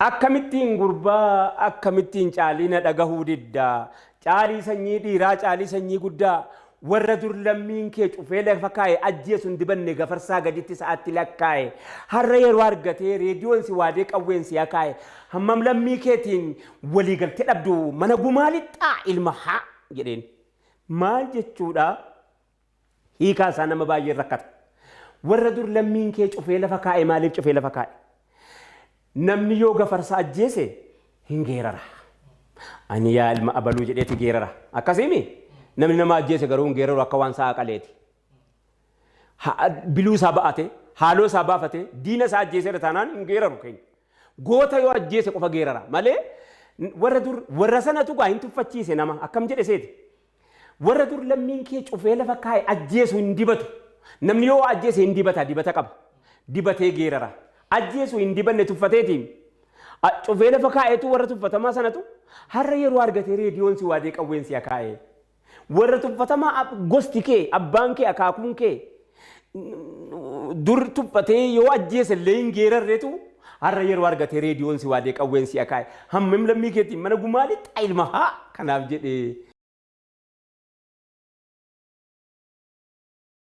Akkamittiin gurbaa, akkamittiin Caalii na dhagahuu diddaa? Caalii sanyii dhiiraa, Caalii sanyii guddaa, warra dur lammiin kee cufee lafa kaa'e ajjeesu hin dibanne gafarsaa gaditti sa'aatti lakkaa'e. Har'a yeroo argatee reediyoon si waadee qawween si akaa'e. Hammam lammii keetiin waliigaltee dhabdu mana gumaa lixxaa ilma haa jedheen. Maal jechuudha? Hiikaa isaa nama baay'een rakkata. Warra dur lammiin kee cufee lafa kaa'e maaliif cufee lafa kaa'e? Namni yoo gafarsa ajjeese hin geerara. Ani yaa ilma abaluu jedheeti geerara. Akkasiimi? Namni nama ajjeese garuu hin geeraru, akka waan sa'a qaleeti. Biluu isaa ba'ate, haaloo isaa baafate, diina isaa ajjeeseera taanaan hin geeraru keenya. Goota yoo ajjeese qofa geerara malee warra dur warra sanatu gaa hin tuffachiise nama akkam jedhe seeti. Warra dur lammiin kee cufee lafa kaa'e ajjeesu hin dibatu. Namni yoo ajjeese hin dibata, dibata qaba. Dibatee geerara. Ajjeesu hin dibanne tuffateetiin. Cufee lafa kaa'etu warra tuffatamaa sanatu har'a yeroo argatee reediyoon si waadee qawween si akaa'e. Warra tuffatamaa gosti kee, abbaan kee, akaakuun kee dur tuffatee yoo ajjeese illee hin geerarreetu har'a yeroo argatee reediyoon si waadee qawween si akaa'e. Hammam lammii keetiin mana gumaa lixxa ilma haa kanaaf jedhee.